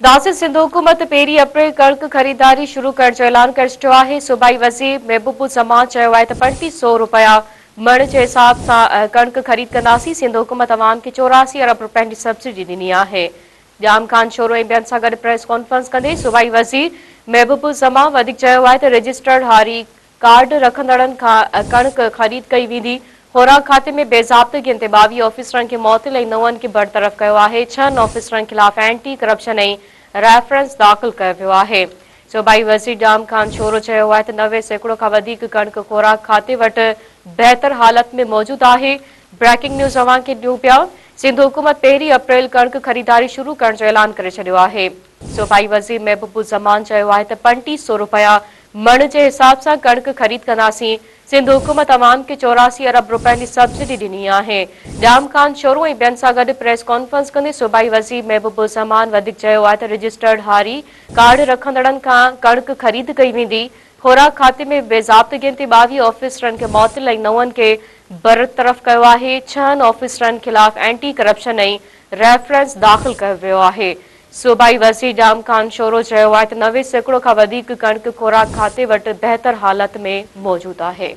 داسي سنڌ حڪومت پهرين اپريل ڪڻڪ خريداري شروع ڪرڻ جو اعلان ڪري ڇڏيو آهي. صوبائي وزير محبوب الزمان چيو آهي ته 35 سئو رپيا مڻ جي حساب سان ڪڻڪ خريد ڪنداسين، سنڌ حڪومت عوام کي 84 ارب رپين جي سبسڊي ڏني آهي. ڄام خان شورو ۽ ٻين سان گڏ پريس ڪانفرنس ڪندي صوبائي وزير محبوب الزمان وڌيڪ چيو آهي ته رجسٽرڊ هاري ڪارڊ رکندڙن کان ڪڻڪ خريد ڪئي ويندي، خوراڪ کاتي ۾ بي ضابطگين تي 22 آفيسرن کي معطل ۽ نون کي برطرف ڪيو آهي، ڇهن آفيسرن خلاف اينٽي ڪرپشن ۽ ريفرنس داخل ڪيو ويو آهي. صوبائي وزير ڄام خان شورو چيو آهي ته 90% کان وڌيڪ ڪڻڪ خوراڪ کاتي وٽ بهتر حالت ۾ موجود آهي. بريڪنگ نيوز اوهان کي ڏيون پيا، سنڌ حڪومت پهرين اپريل ڪڻڪ خريداري شروع ڪرڻ جو اعلان ڪري ڇڏيو آهي. صوبائي وزير محبوب الزمان چيو آهي ته 35 سئو رپيا مڻ جي حساب سان ڪڻڪ خريد ڪنداسين، سنڌ حڪومت عوام کي 84 ارب رپين جي سبسڊي ڏني آهي. ڄام خان شورو ۽ ٻين سان گڏ پريس ڪانفرنس ڪندي صوبائي وزير محبوب الزمان وڌيڪ چيو آهي ته رجسٽرڊ هاري ڪارڊ رکندڙن کان ڪڻڪ خريد ڪئي ويندي، خوراڪ کاتي ۾ بي ضابطگين تي 22 آفيسرن کي معطل ۽ نون کي برطرف ڪيو آهي، ڇهن آفيسرن خلاف اينٽي ڪرپشن ۽ ريفرنس داخل ڪيو ويو آهي. صوبائي وزير ڄام خان شورو چيو آهي ته 90% کان وڌيڪ ڪڻڪ خوراڪ کاتي وٽ بهتر حالت ۾ موجود آهي.